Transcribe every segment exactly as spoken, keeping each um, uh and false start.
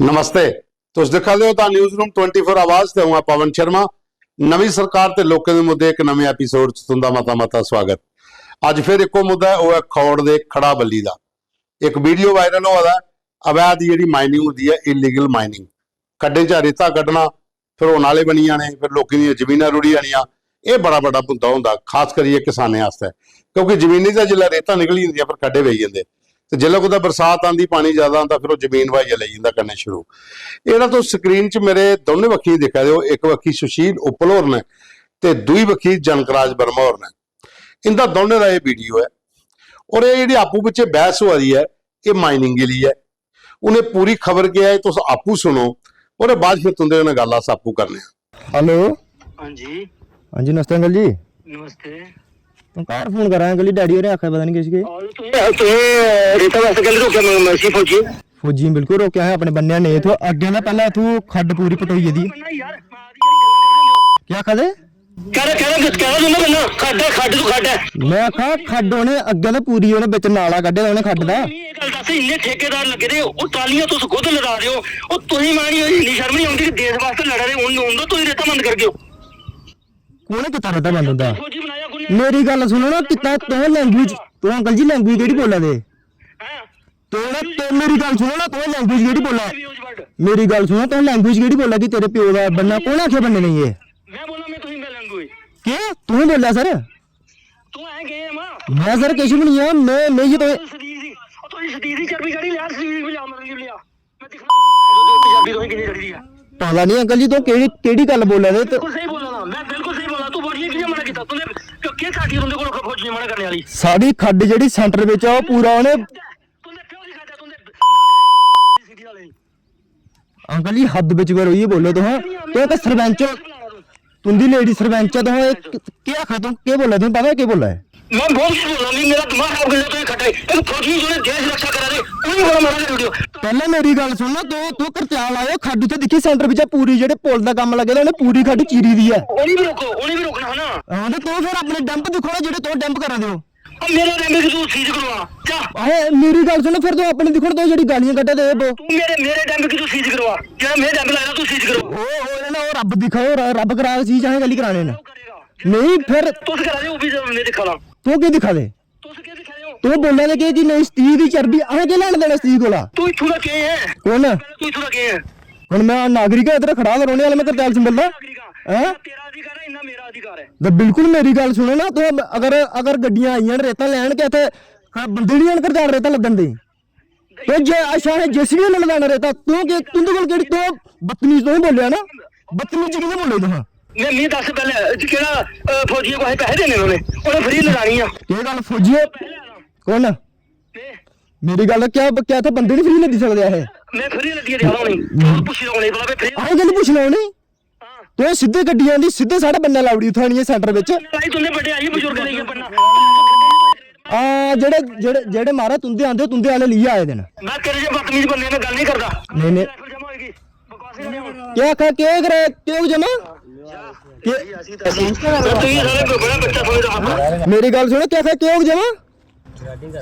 नमस्ते, तुस दिक्खा दे ओ दा न्यूज़ रूम ट्वेंटी फ़ोर आवाज ते अ'ऊं आं पवन शर्मा। नमीं सरकार ते लोकें दे मुद्दे इक नमें एपिसोड च तुं'दा मता मता स्वागत। अज्ज फिर इक्को मुद्दा ऐ, ओह् ऐ खौड़ दे खड़ा बल्ली दा। इक वीडियो वायरल होआ दा ऐ, अवैध जेह्ड़ी माइनिंग होंदी ऐ, इलीगल माइनिंग, खड्डें चा रेता कड्ढना, फिर ओह् नाले बनी जाने, फिर लोकें दियां जमीनां रुढ़ी जानियां। एह् बड़ा बड्डा मुद्दा होंदा, खास करियै किसानें आस्तै, क्योंकि जमीनें चा जिसलै रेता निकली जंदियां, फिर खड्डे पेई जंदे। ते जिसलै कुतै बरसात आंदी, पानी ज्यादा आंदा, फिर ओह् जमीन ब्हाइयै लेई जंदा कन्नै शुरू। एह् जेह्ड़ा तुस स्क्रीन च मेरे दौनें बक्खियें दिक्खा दे ओ, इक बक्खी सुशील उपल होर न ते दूई बक्खी जनकराज वर्मा होर न। इंदा दौनें दा एह् वीडियो ऐ और एह् जेह्ड़ी आपूं बिच्चें बहस होआ दी ऐ, एह् माइनिंग गी लेइयै। उ'नें पूरी खबर केह् ऐ, तुस आपूं सुनो, ओह्दे बाद फिर तुं'दे कन्नै गल्ल अस आपूं करने आं। हेलो। हाँ जी। हाँ जी, नमस्ते अंकल जी। नमस्ते। तुम घर फोन करा अंकल जी, डैडी होरें आखेआ पता नहीं किश के। और तुसें, तुसें रेता वास्तै कैल्ली रोकेआ म-, मसी फौजी? फौजी बिल्कुल रोकेआ असें, अपने बन्ने नेईं इत्थूं, अग्गें दा पैह्लें इत्थूं खड्ड पूरी पटोई गेदी। केह् आखा दे? कैह्दा, कैह्दा, कैह्दा तुं'दा बन्ना? खड्ड ऐ, खड्ड तू खड्ड ऐ। में आखा खड्ड उ'नें अग्गें दा पूरी उ'नें बिच नाला कड्ढे दा उ'नें खड्ड दा। तुसें एह् गल्ल दस्स, इन्ने ठेकेदार लग्गे दे, ओह् टालियां तुस खुद लदा दे ओ, ओह् तुसें मां इन्नी शर्म निं औंदी कि देश वास्तै लड़ा दे, उन-, उं'दा तुस रेता बंद करगे ओ। कु'न कीता रेता बंद उं'दा? फौजी बनाया कु'न? मेरी गल्ल सुनो ना, कीता तुस लैंग्वेज, तुस अंकल जी लैंग्वेज केह्ड़ी बोला दे? हैं? तुस ना, ते मेरी गल्ल सुनो ना, तुस लैंग्वेज केह्ड़ी बोला दे? मेरी गल्ल सुनो, तुस लैंग्वेज केह्ड़ी बोला दे? तेरे प्यो दा बन्ना कु'न आखेआ बन्ने नेईं एह्? मैं बोला, मैं तुसें लैंग्वेज। केह्? तुसें बोलेआ सर? तू ऐ केह् ऐ मां? मैं सर किश बी निं आं, मैं, मैं इ'यै तुसें सदीक दी, ओ तुसें सदीक दी चर्बी चढ़ी, लिआ सदीक दी, लिआ, मतलब कि लिआ। मैं दिक्खना तुसें, तुसें चर्बी तुसें किन्नी चढ़ी दी ऐ। पता निं अंकल जी, तुस केह्ड़ी, केह्ड़ी गल्ल बोला दे? बिल्कुल स्हेई बोला ना, मैं बिल्कुल स्हेई बोला। तू फौजियें कि'यां मना कीता? तुं'दे केह् साथी तुं'दे कोल फौजियें मना करने आह्ली? साढ़ी खड्ड जेह्ड़ी सैंटर बिच ऐ, ओह् पूरा उ'नें तुं'दे प्यो दी खड्ड ऐ, तुं'दे सिटी आह्ले दी। अंकल जी, हद्द बिच करो, इ'यै बोलो तुस। तुस ते सरपंच ओ, तुं'दी लेडी सरपंच ऐ, तुस एह् केह् आखा दे, तुस केह् बोला दे, तुसें पता केह् बोला दे? मैं बहुत कुछ बोला, नहीं, मेरा दिमाग खराब कर लिया, तुम इकट्ठा ही। एक फौजी जो है देश रक्षा करा दे, उन्हें बड़ा मारा कर वीडियो। पैह्लें मेरी गल्ल सुन ना, तू, तू करत्याल आयो, खड्ड उत्थै दिक्खी, सैंटर बिच्चा पूरी जेह्ड़े पुल दा कम्म लग्गे दा, उ'नें पूरी खड्ड चीरी दी ऐ। उ'नें भी रोको, उ'नें भी रोकना है ना। हां, ते तू फिर अपने डंप दिक्खो ना, जेह्ड़े तू डंप करा दे ओ। अब मेरे डंप की तू सीज करवा, जा। अरे, मेरी गल्ल सुन, फिर तू अपने दिक्खो ना, तू जेह्ड़ी गालियां कड्ढा दे, बो- तू मेरे, मेरे डंप की तू सीज करवा, जेह्ड़ा मेरे डंप लाया तू सीज करवा। ओ, ओ, ना, ओ रब्ब दिक्खो, र-, रब्ब करा सीज, असें कैल्ली कराने न? करेगा। नेईं, फिर तुस करा दे, ओह् बी में दिक्खा दा। तू केह् दिक्खा दे? तुस केह् दिक्खा दे ओ? तू बोला दे केह् कि नेईं, सतीक दी चर्बी, असें केह् लैन देना सतीक कोला? तू इत्थूं दा केह् ऐ? कौन? तू इत्थूं दा केह् ऐ? हुन मैं नागरिक आं, इद्धर खड़ा गै रौह्ने आह्ला, मैं करतैल सिंबल दा। नागरिक आं। हैं? तेरा अधिकार है, इन्ना मेरा अधिकार है। ते बिल्कुल मेरी गल्ल सुनो ना, तू अगर, अगर गड्डियां आइयां न रेता लैन, क्या इत्थै बंदे निं हैन करतैल रेता लद्दन दे? ते जे, अच्छा, असें जेसीबी ने लदाना रेता, तू के, तुं'दे कोल केह्ड़ी, तू बदतमीज तुसें बोलेआ ना? बदतमीजी कि'यां बोले तुस? मैं, मी दस पैह्ले, केह्ड़ा, अ, फौजियें कोई पैसे देने उ'नें? उ'नें फ्री लदानी आ। केह् गल्ल फौजिये? कौन? में। मेरी गल्ल, क्या, क्या इत्थै बंदे निं फ्री लद्दी सकदे असें? मैं फ्री लद्दियै देना उ'नें। हम्म। और पुच्छी लैओ उ'नें, भला मैं फ्री असें कैल्ली पुच्छी लैओ उ'नें? तूं सिद्धे गड्डी आंदी, सिद्धे साढ़े बन्ने लाई ओड़ी उत्थै आनियै सैंटर बिच। भाई, तुं'दे बड्डे आई बजुर्ग लेइयै बन्ना। हां, जेह्ड़े, जेह्ड़े, जेह्ड़े महाराज तुं'दे आंदे, तुं'दे आह्ले लेइयै आए दे न। मैं तेरे जे बदतमीज बंदे ने गल्ल नहीं करदा। नहीं, नहीं। राइफल जमा होएगी। बकवास नहीं करनी। केह् आखा, केह् करा, केह् होग जमा? केह्? मैं तुझे सारे बड़ा बच्चा समझदा हा। मेरी गल्ल सुनो, केह् आखा, केह् होग जमा?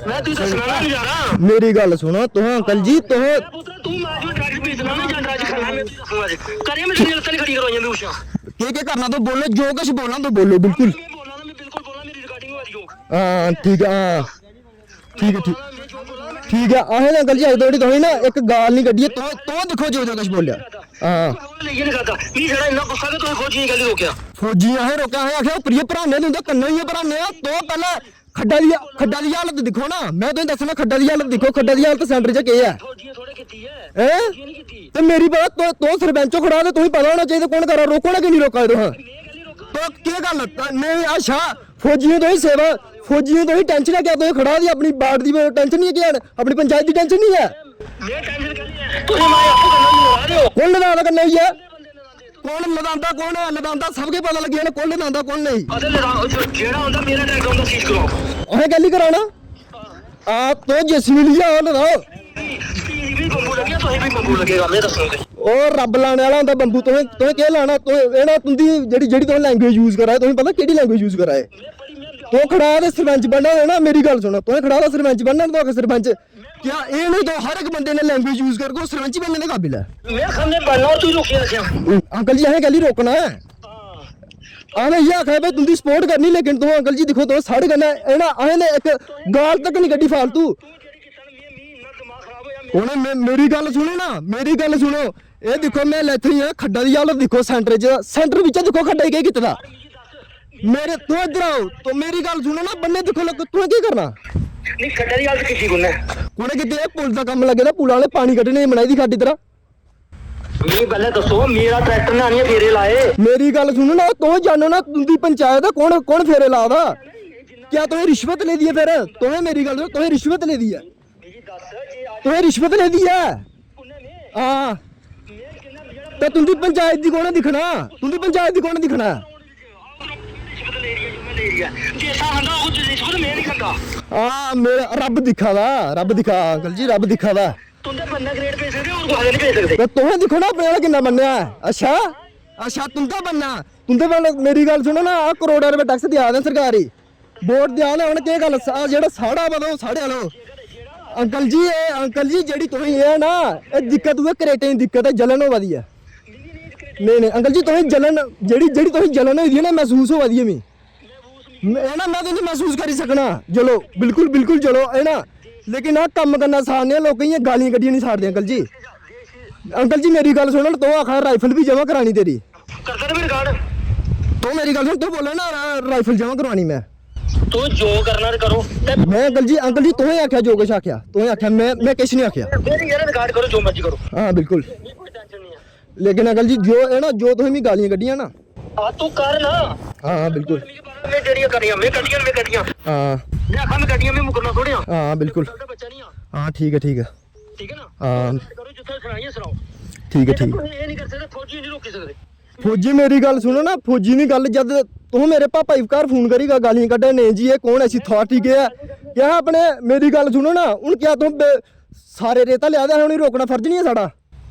मैं तुगी दस्सना ना नजारा। मेरी गल्ल सुनो, तुस अंकल जी, तुस मेरा पुत्र, तू मार जो ड्रग्स बेचना ना जां ड्रग्स खाना, मैं तुगी दस्सूंगा अज्ज। करें मैं तेरी लत्तां खड़ी करोइयां, मैं उछां। केह् केह् करना तुस बोलो, जो किश बोलना तुस बोलो, बिल्कुल। मैं बोलना ना, मैं बिल्कुल बोलना, मेरी रिकॉर्डिंग होआ दी होग। हां, ठीक ऐ, हां। ठीक ऐ, ठीक। ठीक ऐ, असें ते अंकल जी अज्ज धोड़ी तुसें ना इक गाल निं कड्ढी ऐ, तुस, तुस दिक्खो जो जो किश बोलेआ। हां। लेइयै निं करदा। मी छड़ा इन्ना गुस्सा कि तुसें फौजियें गी कैह्ली रोकेआ? फौजियें असें रोकेआ, असें आखेआ, "उप्परियै भराने, तुं'दे कन्नै होइयै भराने आं, तुस पैह्लें खड्डा दी, खड्डा दी हालत दिक्खो ना, में तुसें दस्सना, खड्डा दी हालत दिक्खो, खड्डा दी हालत सैंटर च केह् ऐ।" फौजियें थोड़े कीती ऐ। हैं? फौजियें निं कीती। ते मेरी पता, तु-, तुस सरपंच ओ, खड़ा ते तुसें पता होना चाहिदा कौन करा, रोको ना, की निं रोका दे तुस? तो केह् गल्ल? त-, नेईं, अच्छा, फौजियें तुसें सेवा, फौजियें तुसें टैंशन ऐ क्या? तुसें खड़ा दी अपनी वार्ड दी टैंशन निं ऐ क्या? अपनी पंचायत दी टैंशन निं ऐ? में टैंशन कैह्ली ऐ? तुसें माए आपूं कन्नै लड़ा दे ओ। कौन लड़ा दा कन्नै होइयै? कौन लदांदा कौन ऐ? लदांदा सब के पता लग्गी जाना, कौन लदांदा कौन नेईं। असें लदा-, जो, जेह्ड़ा होंदा मेरा टैंक होंदा सीज करो। असें कैह्ली कराना? हां, तुस जेसीबी लेइयै आओ, लदाओ। भी, भी बंबू लग्गेआ, तुसें भी बंबू लग्गेगा, में दस्सना तुसें। ओह् रब्ब लाने आह्ला होंदा बंबू, तुसें, तुसें केह् लाना? तुसें, एह् ना तुं'दी जेह्ड़ी, जेह्ड़ी तुसें लैंग्वेज यूज करा दे, तुसें पता केह्ड़ी लैंग्वेज यूज करा दे? तुस खड़ा ते सरपंच बनना ना, मेरी गल्ल सुनो, तुसें खड़ा ते सरपंच बनना, तुस आखो सरपंच। क्या एह् नहीं तो हर एक बंदे ने लैंग्वेज यूज़ करके ओह् सरपंच बनने दे काबिल ऐ? मैं सामने बनना और तू रुकी रखेआ। अंकल जी, असें कैल्ली रोकना ऐ? असें इ'यै आखेआ भाई तुं'दी सपोर्ट करनी, लेकिन तुस अंकल जी दिक्खो, तुस साढ़े कन्नै एह् ना, असें ते इक गाल तक नहीं कड्ढी फालतू। उ'नें मे-, मेरी गल्ल सुनो ना, मेरी गल्ल सुनो। एह् दिक्खो, मैं लैथी आं, खड्डा दी हालत दिक्खो, सेंटर च, सेंटर बिच्चा दिक्खो खड्डा गी केह् कीते दा। मेरे, तुस इद्धर आओ, तो मेरी गल्ल सुनो ना, बन्ने दिक्खो लोक, तुसें केह् करना? नहीं, खड्डा दी हालत कीती कु'न्नै? कु'नें कीती? एह् पुल दा कम्म लग्गे दा, पुल आह्ले पानी कड्ढने गी बनाई दी खड्ड इद्धर। मिगी पैह्लें दस्सो, मेरा ट्रैक्टर ने आनियै फेरे लाए। मेरी गल्ल सुनो ना, तुस जानो ना, तुं'दी पंचायत ऐ, कौन, कौन फेरे ला दा? क्या तुसें रिश्वत लेदी ऐ फिर? तुसें मेरी गल्ल सुनो, तुसें रिश्वत लेदी ऐ? तुसें रिश्वत लेदी ऐ? हां। ते तुं'दी पंचायत दी कौन दिक्खना? तुं'दी पंचायत दी कौन दिक्खना? हां, मेरा रब्ब दिक्खा दा, रब्ब दिक्खा, अंकल जी, रब्ब दिक्खा दा। तुं'दा बनना ग्रेड पेई सकदे, होर कुसै दे निं पेई सकदे। ते तुसें दिक्खो ना, अपने आह्ला किन्ना बनना ऐ। अच्छा, अच्छा, तुं'दा बनना, तुं'दे बनना, मेरी गल्ल सुनो ना, आह् करोड़ां रपेऽ टैक्स देआ दे सरकार गी, वोट देआ दे, उ'नें केह् गल्ल, सा-, जेह्ड़ा साढ़ा पता, ओह् साढ़े आह्ला। अंकल जी, एह्, अंकल जी, जेह्ड़ी तुसें एह् ऐ ना, एह् दिक्कत उ'ऐ करेटें दी दिक्कत ऐ, जलन होआ दी ऐ। नेईं, नेईं, अंकल जी, तुसें जलन, जेह्ड़ी, जेह्ड़ी तुसें जलन होई दी ऐ ना, मसूस होआ दी ऐ मिगी। में, है ना, में तुं'दी मसूस करी सकना। चलो, बिल्कुल, बिल्कुल, चलो, है ना। लेकिन आह् कम्म करना सारने लोकें दियां गालियां कड्ढियां नहीं सारदे, अंकल जी। अंकल जी, मेरी गल्ल सुनो ना, तूं आखा राइफल भी जमा करानी तेरी। करदा ना मेरे कार्ड। तूं मेरी गल्ल सुन, तूं बोला ना, रा-, राइफल जमा करवानी मैं। तूं जो करना ते करो। ते मैं, अंकल जी, अंकल जी, तुसें आखेआ जो किश आखेआ, तुसें आखेआ, मैं, मैं किश नहीं आखेआ। मेरी यार रिकॉर्ड करो, जो मर्जी करो। हाँ, बिल्कुल। कोई टेंशन नहीं है। लेकिन अंकल जी, जो है ना, जो तुसें मी गालियां कड्ढियां ना। हाँ, तू कर ना। हाँ, हाँ, बिल्कुल। मैं जेह्ड़ियां करनियां, मैं कड्ढियां, मैं कड्ढियां। हाँ। मैं आखां, मैं कड्ढियां, मैं मुकरना थोड़ी आं। हाँ, बिल्कुल। बच्चा नहीं आं। हाँ, ठीक है, ठीक है। ठीक है ना? हाँ। करो, जित्थै सनाइए, सनाओ। ठीक है, ठीक। तुस एह् नहीं कर सकदे, फौजी नहीं रोकी सकदे। फौजी, मेरी गल्ल सुनो ना, फौजी दी गल्ल, जद तुस मेरे पापा गी घर फोन करी गा-, गालियां कड्ढा, "नेईं जी, एह् कौन ऐसी अथॉरिटी केह् ऐ?" क्या अपने, मेरी गल्ल सुनो ना, हून क्या तुस बे-, सारे रेता लेआ दे, असें उ'नेंगी रोकना फर्ज नहीं है साढ़ा?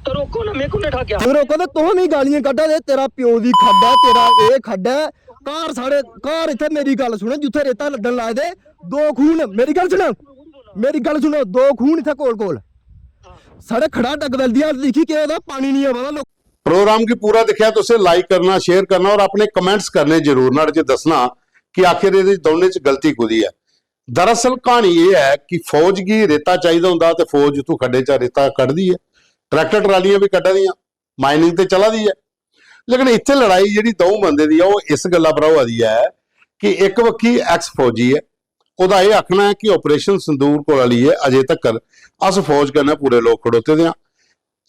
तो रोको ना, मैं कु'न्नै ठाकेआ? तुस रोको ते तुस मी गालियां कड्ढा दे, "तेरा प्यो दी खड्ड ऐ, तेरा एह् खड्ड ऐ।" घर साढ़े, घर इत्थै, मेरी गल्ल सुनो, जित्थै रेता लद्दन लाए दे, दो खून, मेरी गल्ल सुनो, मेरी गल्ल सुनो, दो खून इत्थै कोल कोल। साढ़े खड़ा डगदल दी हालत दिक्खी, केह् होए दा, पानी नहीं आवा दा लोक प्रोग्राम गी पूरा दिक्खेआ, तुसें लाइक करना, शेयर करना और अपने कमेंट्स करने जरूर, नुहाड़े च दस्सना कि आखिर एह्दे दौनें च गलती कुदी ऐ। दरअसल क्हानी एह् ऐ कि फौज गी रेता चाहिदा होंदा ते फौज उत्थूं खड्डे चा रेता कड्ढदी ऐ, ट्रैक्टर ट्रालियां बी कड्ढा दियां, माइनिंग ते चला दी ऐ। लेकिन इत्थै लड़ाई जेह्ड़ी द'ऊं बंदे दी ऐ, ओह् इस गल्ला पर होआ दी ऐ कि इक बक्खी एक्स फौजी ऐ, ओह्दा एह् आखना ऐ कि ऑपरेशन संदूर कोला लेइयै अजें तक्कर अस फौज कन्नै पूरे लोक खड़ोते दे आं।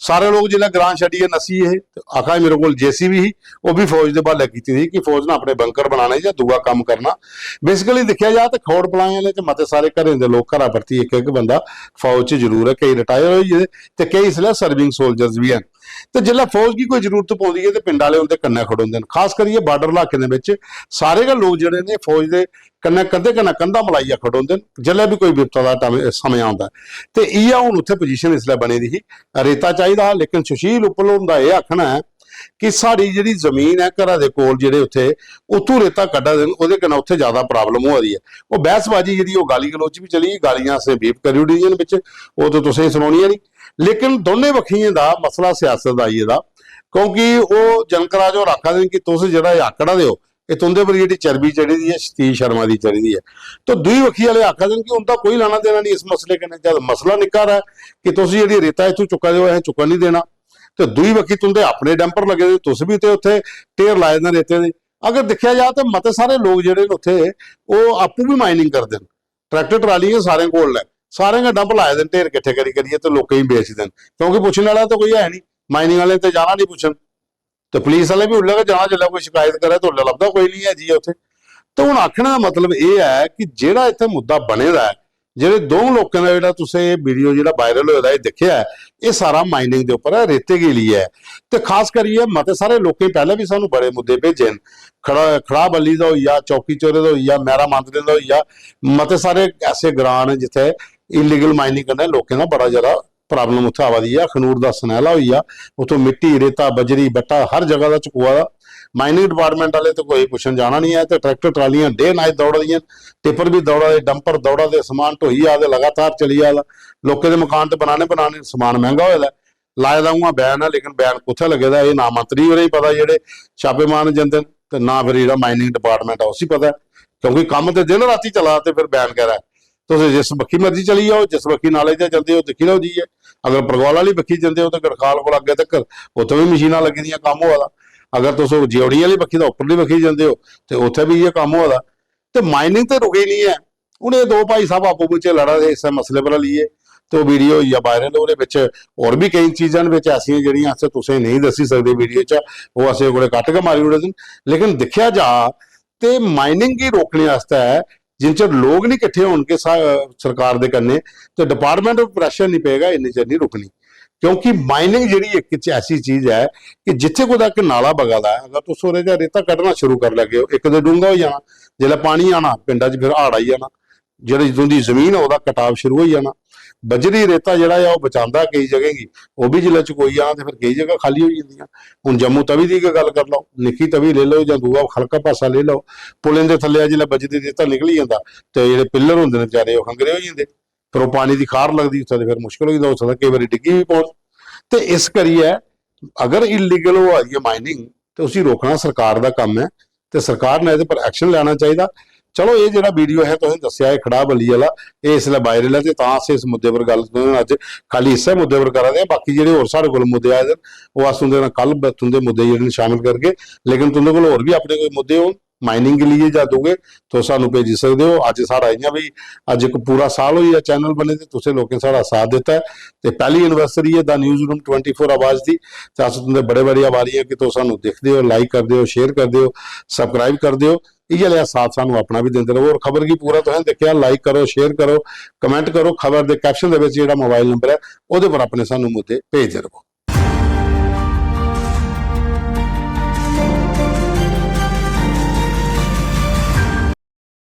सारे लोक जिसलै ग्रां छड्डियै नस्सी गे हे ते आखा दे मेरे कोल जेसीबी ही, ओह् बी फौज दे ब्हालै कीती दी ही कि फौज ने अपने बंकर बनाने जां दूआ कम्म करना। बेसिकली दिक्खेआ जा ते खौड़ पलाएं आह्ले ते मते सारे घरें दे लोक घरा परतियै इक इक बंदा फौज च जरूर ऐ, केईं रिटायर होई गेदे ते केईं इसलै सर्विंग सोल्जर्स बी हैन। ते जिसलै फौज गी कोई जरूरत पौंदी ऐ ते पिंड आह्ले उं'दे कन्नै खड़ोंदे न। खास करियै बार्डर इलाकें दे बिच सारे गै लोक जेह्ड़े ने फौज दे कन्नै कंधे कन्नै कंधा मलाइयै खड़ोंदे न जिसलै बी कोई बिपता दा टम-, समें औंदा ऐ। ते इ'यै हून उत्थै पोजीशन इसलै बनी दी ही। रेता चाहिदा हा, लेकिन सुशील उपल हुंदा एह् आखना ऐ कि साढ़ी जेह्ड़ी जमीन ऐ घरा दे कोल, जेह्ड़े उत्थै उत्थूं रेता कड्ढा दे न, ओह्दे कन्नै उत्थै ज्यादा प्रॉब्लम होआ दी ऐ। ओह् बहसबाजी जेह्ड़ी, ओह् गाली गलोच बी चली, गालियां असें बीप करी ओड़ी दियां न बिच, ओह् ते तुसें गी सनाउनियां निं। लेकिन दौनें बक्खियें दा मसला सियासत दा आई गेदा, क्योंकि ओह् जनक राज होर आखा दे न कि तुस जेह्ड़ा एह् आकड़ा दे ओ, एह् तुं'दे पर जेह्ड़ी चर्बी चढ़ी दी ऐ, सतीश शर्मा दी चढ़ी दी ऐ। तो दूई बक्खी आह्ले आखा दे न कि उं'दा कोई लैना देना निं इस मसले कन्नै। जद मसला निक्का हारा ऐ कि तुस जेह्ड़ी रेता इत्थूं चुक्का दे ओ, असें चुक्कन निं देना, ते दूई बक्खी तुं'दे अपने डंपर लग्गे दे, तुस बी ते उत्थै ढेर लाए दे न रेते दे। अगर दिक्खेआ जा ते मते सारे लोक जेह्ड़े न उत्थै, ओह् आपूं बी माइनिंग करदे न, ट्रैक्टर ट्राली गै सारें कोल न, सारें गै डंप लाए दे न ढेर किट्ठे करी करियै ते लोकें गी बेचदे न, क्योंकि पुच्छने आह्ला ते कोई है निं, माइनिंग आह्ले ते जाना निं पुच्छन। ते पुलिस आह्ले बी उल्लै गै जाना, जिसलै कोई शिकायत करै ते उल्लै लभदा कोई निं ऐ जाइयै उत्थै। ते हून आखने दा मतलब एह् ऐ कि जेह्ड़ा इत्थै मुद्दा बने दा ऐ, जेह्ड़े द'ऊं लोकें दा जेह्ड़ा तुसें एह् वीडियो जेह्ड़ा वायरल होए दा एह् दिक्खेआ ऐ, एह् सारा माइनिंग दे उप्पर ऐ, रेते गी लेइयै ऐ। ते खास करियै मते सारे लोकें पैह्लें बी सानूं बड़े मुद्दे भेजे न। खड़ा, खड़ा बल्ली दा होई गेआ, चौकी चौरे दा होई गेआ, मैरा मांदरे दा होई गेआ, मते सारे ऐसे ग्रां न जित्थै इलीगल माइनिंग कन्नै लोकें दा बड़ा जैदा प्रॉब्लम उत्थै आवा दी ऐ। अखनूर दा सनैला होई गेआ, उत्थों मिट्टी, रेता, बजरी, बट्टा हर जगह दा चुकोआ दा। माइनिंग डिपार्टमेंट आह्ले ते कोई पुच्छन जाना निं ऐ। ते ट्रैक्टर ट्रालियां डे नाइट दौड़ा दियां, टिप्पर बी दौड़ा दे, डंपर दौड़ा दे, समान ढोई जा दे, लगातार चली जा दा। लोकें दे मकान ते बनाने बनाने, समान मैंह्गा होए दा ऐ। लाए दा उ'आं बैन ऐ, लेकिन बैन कुत्थै लग्गे दा, एह् ना मंत्री होरें गी पता जेह्ड़े छापे मारन जंदे न, ते ना फिर जेह्ड़ा माइनिंग डिपार्टमेंट ऐ उसी पता ऐ, क्योंकि कम्म ते दिन रातीं चला दा, ते फिर बैन कैह्दा ऐ? तुस जिस बक्खी मर्जी चली जाओ, जिस बक्खी नाले च जंदे ओ, दिक्खी लैओ जाइयै। अगर परगवाल आह्ली बक्खी जंदे ओ, ते गड़खाल कोला अग्गें तक्कर उत्थै बी मशीनां लग्गी दियां, कम्म होआ दा। अगर तुस जेवड़ी आह्ली बक्खी दा उप्परली बक्खी जंदे ओ, ते उत्थै बी इ'यै कम्म होआ दा। ते माइनिंग ते रुकी निं ऐ। हून एह् दो भाई साहब आपूं बिच्चें लड़ा दे इस्सै मसले पर लेइयै, ते ओह् वीडियो होई गेआ वायरल। ओह्दे बिच्च होर बी केईं चीजां न बिच्च ऐसियां जेह्ड़ियां अस तुसें नेईं दस्सी सकदे वीडियो च, ओह् असें कोले कट गै मारी ओड़े दे न। लेकिन दिक्खेआ जा ते माइनिंग गी रोकने आस्तै जिन्ने चिर लोक निं किट्ठे होनगे सा-, सरकार दे कन्नै, ते डिपार्टमेंट पर प्रेशर निं पेगा, इन्ने चिर निं रुकनी। क्योंकि माइनिंग जेह्ड़ी इक च ऐसी चीज ऐ कि जित्थै कुतै इक नाला बगा दा ऐ, अगर तुस ओह्दे चा रेता कड्ढना शुरू करी लैगे ओ, इक ते डूंह्गा होई जाना, जिसलै पानी आना पिंडा च फिर हाड़ आई जाना, जेह्ड़ी तुं'दी जमीन ऐ ओह्दा कटाव शुरू होई जाना। बजरी रेता जेह्ड़ा ऐ ओह् बचांदा केई जगहें गी, ओह् बी जिसलै चकोई जाना ते फिर केई जगह खाल्ली होई जंदियां। हून जम्मू तवी दी गै गल्ल करी लैओ, निक्की तवी लेई लैओ जां दूआ खलका पासा लेई लैओ, पुलें दे थल्लेआ जिसलै बजरी रेता निकली जंदा ते जेह्ड़े पिल्लर होंदे न बेचारे ओह् खंगरे होई जंदे। फिर ओह् पानी दी खार लगदी उत्थै ते फिर मुश्कल होई जंदा, होई सकदा केई बारी डिग्गी बी पौन। ते इस करियै अगर इलीगल होआ दी ऐ माइनिंग ते उसी रोकना सरकार दा कम्म ऐ, ते सरकार ने एह्दे पर एक्शन लैना चाहिदा। चलो, एह् जेह्ड़ा वीडियो ऐ तुसें दस्सेआ, एह् खड़ा बल्ली आह्ला, एह् इसलै वायरल ऐ, ते तां अस इस मुद्दे पर गल्ल तुसें अज्ज खाली इस्सै मुद्दे पर करा दे आं। बाकी जेह्ड़े होर साढ़े कोल मुद्दे आए दे न, ओह् अस तुं'दे कन्नै कल ब-, तुं'दे मुद्दे जेह्ड़े न शामिल करगे। लेकिन तुं'दे कोल होर बी अपने कोई मुद्दे होन माइनिंग गी लेइयै जां दूए, तुस सानूं भेजी सकदे ओ। अज्ज साढ़ा इ'यां बी, अज्ज इक पूरा साल होई गेआ चैनल बने दे, तुसें लोकें साढ़ा साथ दित्ता ऐ। ते पैह्ली एनिवर्सरी ऐ the news room twenty four आवाज दी, ते अस तुं'दे बड़े बड़े आभारी आं कि तुस सानूं दिखदे ओ, लाइक करदे ओ, शेयर करदे ओ, सब्सक्राइब करदे ओ। इ'यै लेआ साथ सानूं अपना बी दिंदे र'वो। होर खबर गी पूरा तुसें दिक्खेआ, लाइक करो, शेयर करो, कमेंट करो। खबर दे कैप्शन दे बिच जेह्ड़ा मोबाइल नंबर ऐ, ओह्दे पर अपने सानूं मुद्दे भेजदे र'वो।